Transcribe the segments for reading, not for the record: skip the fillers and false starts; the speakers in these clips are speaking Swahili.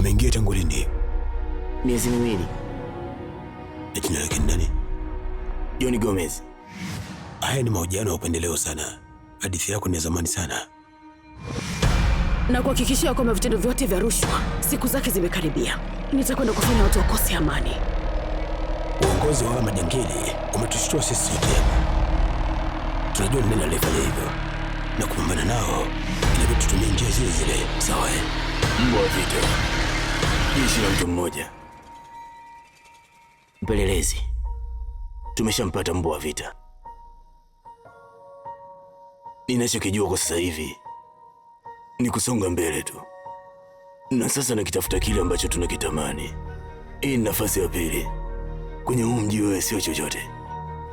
Ameingia tangu lini? Miezi 2. Na jina lake ni nani? Johnny Gomez. Haya ni mahojiano ya upendeleo sana. Hadithi yako ni ya zamani sana. Na kuhakikishia kwamba vitendo vyote vya rushwa siku zake zimekaribia. Nitakwenda kufanya watu wakose amani. Uongozi wa hawa majangili umetushtua sisi sote hapa. Tunajua ni nani aliyefanya hivyo, na kupambana nao inabidi tutumie njia zile zile. Sawa eh? Mbwa wa vita, jeshi la mtu mmoja. Mpelelezi, tumeshampata mbwa wa vita. Ninachokijua kwa sasa hivi ni kusonga mbele tu, na sasa nakitafuta kile ambacho tunakitamani. Hii ni nafasi ya pili kwenye huu mji, wewe sio chochote.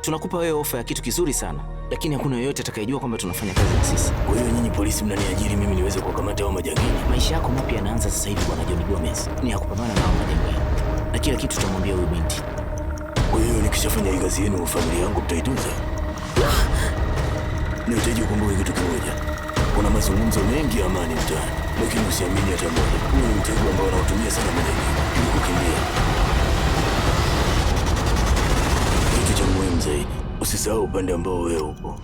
Tunakupa wewe ofa ya kitu kizuri sana, lakini hakuna yoyote atakayejua kwamba tunafanya kazi na sisi. Kwa hiyo nyinyi polisi mnaniajiri mimi niweze kuwakamata hao majangili? Maisha yako mapya yanaanza sasa hivi, bwana Johnny Gomez, ni ya kupambana na hao majangili, na kila kitu tutamwambia huyu binti. Kwa hiyo nikishafanya hii kazi yenu, familia yangu mtaitunza? Nahitaji ukumbuke kitu kimoja, kuna mazungumzo mengi ya amani mtaani, lakini usiamini hata moja. Huu ni mtego ambao wanaotumia sana majangili ili kukimbia. Kitu cha muhimu zaidi, usisahau upande ambao wewe upo.